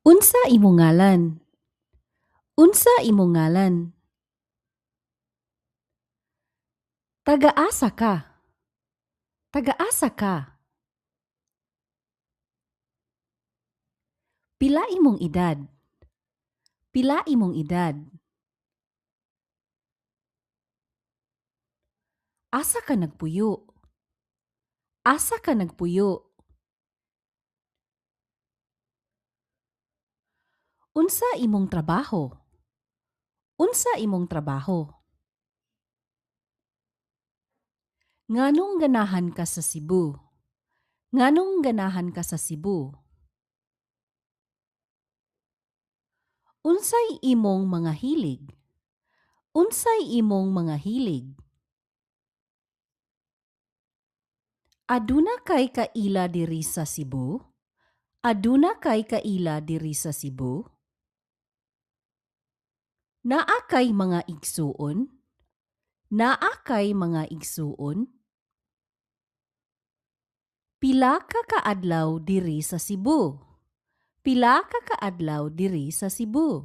Unsa imong ngalan? Unsa imong ngalan? Taga-asa ka? Taga-asa ka? Pila imong edad? Pila imong edad? Asa ka nagpuyo? Asa ka nagpuyo? Unsa imong trabaho? Unsa imong trabaho? Nganong ganahan ka sa Cebu? Nganong ganahan ka sa Cebu? Unsay imong mga hilig? Unsay imong mga hilig? Aduna kay kaila diri sa Cebu? Aduna kay kaila diri sa Cebu? Naa kay mga igsuon? Naa kay mga igsuon? Pila ka kaadlaw diri sa Cebu? Pila ka kaadlaw diri sa Cebu?